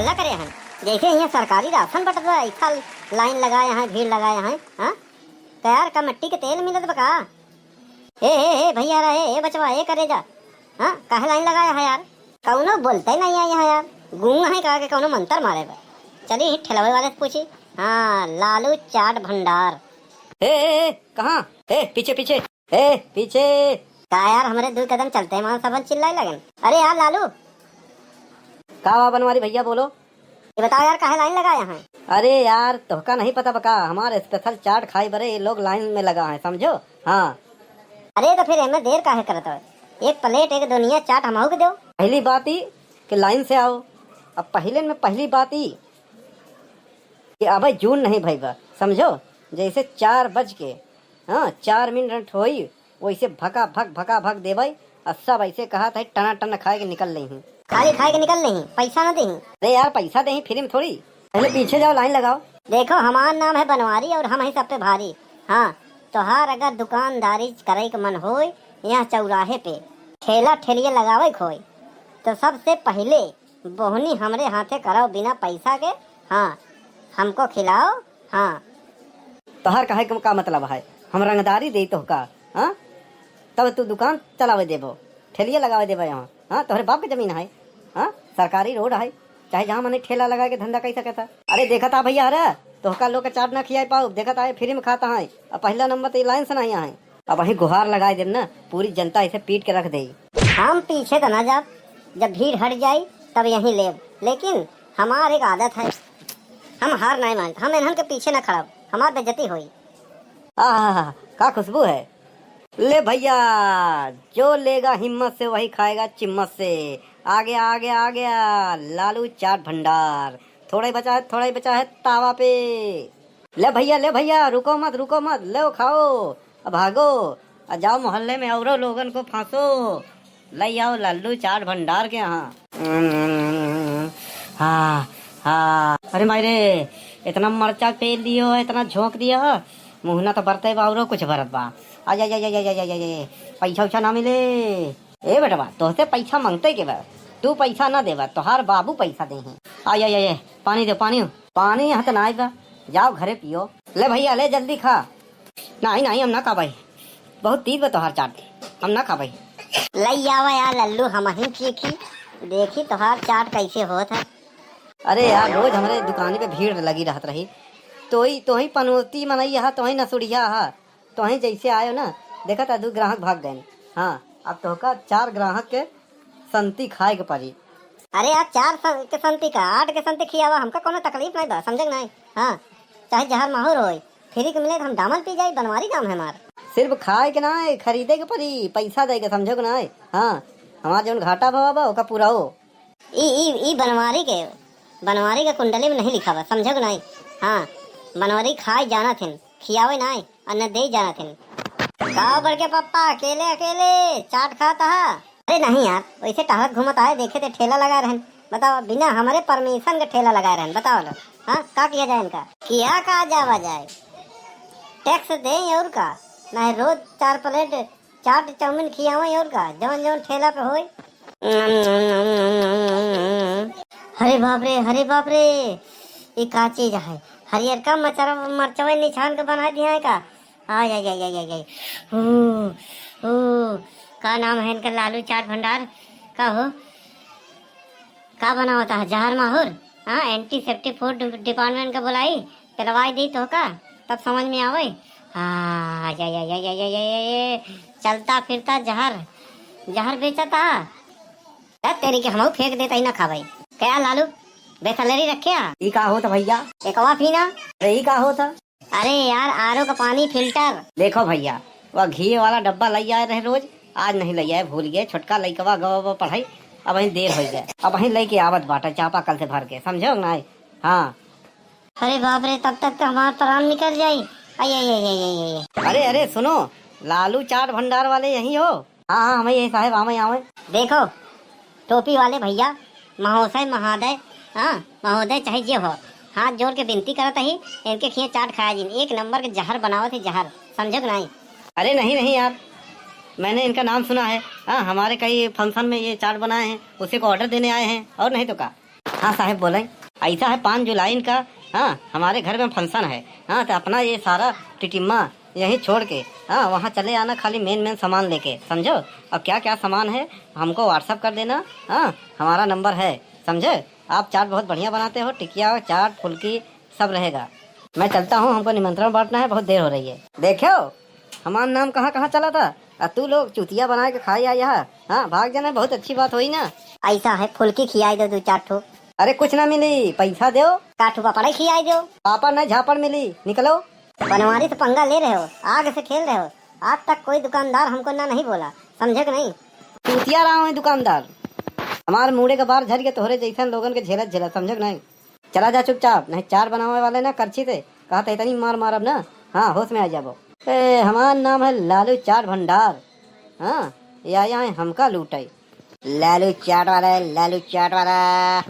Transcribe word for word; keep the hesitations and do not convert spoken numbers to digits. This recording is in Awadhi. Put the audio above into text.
का करे हैं? जैसे यहाँ सरकारी राशन बटत बा, ऐसा लाइन लगाए हैं, भीड़ लगाए हैं, हाँ? का यार, का मट्टी के तेल मिलत बा का? ए, ए, ए, भैया रे, ए, ए, बचवा, ए, करेजा, हाँ, काहे लाइन लगाया है यार? कौनो बोलते नहीं है यहाँ यार, गूंग है का के कौनो मंत्र मारे बा। चली ही ठेलवे वाले से पूछी। हाँ, लालू चाट भंडार। ए, ए, ए, कहाँ? ए, पीछे, पीछे। ए, पीछे। का यार, हमरे दो कदम चलते मान सबन चिल्लाए लगन। अरे यार लालू। का बा बनवारी भैया, बोलो। ये बताओ यार, काहे लाइन लगाया है? अरे यार, तोहका नहीं पता बका, हमार स्पेशल चाट खाए बरे ये लोग लाइन में लगा है, समझो? हाँ। अरे तो फिर एमे देर काहे करत हो? एक प्लेट, एक दुनिया चाट हमहू के दो। पहली बात ई कि लाइन से आओ। अब पहले में पहली बात ई कि अबे जून नहीं भई बा, समझो? जैसे चार बज के, हाँ, चार मिनट होई, वैसे भका भक, भका भक देबै, और सब ऐसे कहा था, टना टन खाए के निकल लेही। खाली खाए के निकल लेही, पैसा ना देही। अरे यार, पैसा देही, फ्री में थोड़ी। पहले पीछे जाओ, लाइन लगाओ। देखो, हमार नाम है बनवारी और हम ही सब पे भारी। हाँ, तोहार अगर दुकानदारी करे के मन होए, यहाँ चौराहे पे ठेला ठेलिया लगावे के होए, तो सबसे पहले बोहनी हमरे हाथे कराओ बिना पैसा के। हाँ, हमको खिलाओ। हाँ। तोहार कहे के का मतलब है? हम रंगदारी देई तोहका, हाँ? तब तू दुकान चलावे देबो, ठेलिया लगावे देबो यहाँ, हाँ? तोहरे बाप के जमीन है, हाँ? सरकारी रोड है, चाहे जहाँ मने ठेला लगा के धंधा कर सकता। अरे देखत आ भैया, अरे तोहका लोग के चाट ना खियाए पाओ, देखत आए फ्री में खाता है, अब पहला नंबर तो ये लाइन से नहीं आए। अब वही गुहार लगाए देब ना, पूरी जनता इसे पीट के रख देई। हम पीछे तो ना जाब, जब भीड़ हट जाई तब यहीं लेब, लेकिन हमार एक आदत है, हम हार नहीं मानत, हम इन्हन के पीछे ना खड़ब, हमार बेइज्जती होई। आहा, का खुशबू है। ले भैया, जो लेगा हिम्मत से वही खाएगा चिम्मत से। आ गया, आ गया, आ गया लालू चाट भंडार। थोड़ा ही बचा है, थोड़ा ही बचा है तावा पे। ले भैया, ले भैया, रुको मत, रुको मत, लो खाओ, अब भागो, और जाओ मोहल्ले में औरों लोगन को फांसो। ले आओ लल्लू चाट भंडार के यहाँ। हाँ, हाँ। अरे माई रे, इतना मरचा पेल दियो, इतना झोंक दियो, मुँह ना तो बरते बा, औरों कुछ बरत बा। आ जा, जा, जा, पैसा उछा ना मिले। ए बेटवा, तोहसे पैसा मांगते के बा, तू पैसा ना देबा, तोहार बाबू पैसा देही। आ, या, या, या, पानी दे, पानी, पानी यहाँ तो ना आइबा, जाओ घरे पियो। ले भैया, ले जल्दी खा। नहीं, नहीं, हम ना खाबे, बहुत तीत बा तोहार चाट, हम ना खाबे। लई आवा यार लल्लू, हम ही चीखी, देखी तोहार चाट कैसे होत है। अरे यार, रोज हमरे दुकानी पे भीड़ लगी रहत रही, तोही, तोही पनौती मनई हा, तोही नसुड़िया हा, तोही जैसे आयो ना, देखा था दू ग्राहक भाग गए। हाँ, अब तोहका चार ग्राहक के संती खाए के पड़ी। अरे यार, चार स-, के संती का, आठ के संती खियावा, हमका कोनो तकलीफ नहीं बा, समझे के नहीं? हाँ, चाहे जहर माहुर होई, फ्री के मिले तो हम डामल पी जाई, बनवारी नाम है हमार। सिर्फ खाए के ना, खरीदे के पड़ी, पैसा दे के, समझो के नहीं? हाँ, हमार जौन घाटा भवा बा, ओका पूरा हो। ई, ई, ई बनवारी के, बनवारी के कुंडली में नहीं लिखा बा, समझो के नहीं? हाँ, बनवारी खाए जानत हिन, खियावे नाय, और न दे जानत हिन। का बड़के पप्पा, अकेले, अकेले चाट खात हा? अरे नहीं यार, वैसे टहलत घूमत आए, देखे थे ठेला लगा रहन। बताओ, बिना हमरे परमिशन के ठेला लगा रहन, बताओ लो। हाँ, का किया जाए इनका? किया का जावा जाए? टैक्स दे और का? नहीं रोज चार प्लेट चाट चाउमीन खियावे और का, जौन जौन ठेला पे होई। अरे बाप रे, अरे बाप रे, ये का चीज है? हरियर का मचर-, मरचवे निछान के बना दिया है का? आय, आय, आय, आय, आय, आय। ओ, ओ, का नाम है इनका? लालू चाट भंडार का हो? का बनावता है? जहर माहुर? हाँ, एंटीसेप्टिक फूड डिपार्टमेंट का बुलाई, पिलवाई दी तोहका, तब समझ में आवे। हाँ, आय, आय, आय, आय, चलता फिरता जहर, जहर बेचता। ए, तेरी के हमहू फेंक देता ही ना खावे। क्या लालू, बेसलरी रखे आ? ई का होत भैया? एकवा पीना। अरे ई का होत? अरे यार, आर ओ का पानी फिल्टर। देखो भैया, वह घी वाला डब्बा लई आए रहे रोज, आज नहीं लई आए, भूल गए। छोटका लइकवा गवा बा पढ़ाई, अब वहीं देर हो गए, अब वहीं लेके आवत बाटा चापाकल से भर के, समझो ना? हाँ। अरे बाप रे, तब तक तो हमार प्राण निकल जाई। आई, आई, आई, आई, आई, आई। अरे, अरे, सुनो, लालू चाट भंडार वाले यहीं हो? हाँ, हाँ, हम यही साहेब, आवे, आवे। देखो, टोपी वाले भैया, महोदय, महादय, हाँ, महोदय चाहे जे हो, हाथ जोड़ के विनती करत ही, इनके खिए चाट खाया जिन, एक नंबर के जहर बनावत ही, जहर, समझो कि नहीं? अरे नहीं, नहीं यार, मैंने इनका नाम सुना है, हाँ, हमारे कई फंक्शन में ये चाट बनाए हैं, उसी को ऑर्डर देने आए हैं, और नहीं तो का। हाँ साहेब बोले, ऐसा है पाँच जुलाई का, हाँ, हमारे घर में function है। हाँ, तो अपना ये सारा टिटिम्मा यहीं छोड़ के, हाँ, वहाँ चले आना, खाली main main सामान लेके, समझो। और क्या क्या सामान है हमको WhatsApp कर देना। हाँ, हमारा number है, समझे। आप चाट बहुत बढ़िया बनाते हो, टिकिया, चाट, फुल्की सब रहेगा। मैं चलता हूँ, हमको निमंत्रण बांटना है, बहुत देर हो रही है। देखो, हमार नाम कहाँ कहाँ चला था, और तू लोग चूतिया बना के खाई आई है। हाँ, भाग जाना, बहुत अच्छी बात हुई ना। ऐसा है, फुल्की खियाई दो दो चार ठो। अरे कुछ ना मिली, पैसा दो। चार ठो पापड़ खियाई दो। पापड़ नहीं, झापड़ मिली, निकलो। बनवारी से पंगा ले रहे हो, आग से खेल रहे हो। आज तक कोई दुकानदार हमको ना नहीं बोला, समझे कि नहीं? चूतिया रहा हूँ दुकानदार, हमार मूड़े का बार झर के तोहरे जैसन लोगन के झेलत झेलत, समझे कि नहीं? चला जा चुपचाप, नहीं चाट बनावे वाले ना करछी से, कहा तो इतनी मार मारब ना। हाँ, होश में आ जाबो। ए, हमार नाम है लालू चाट भंडार। हाँ, ये आया है हमका लूटे। लालू चाट वाला है, लालू चाट वाला।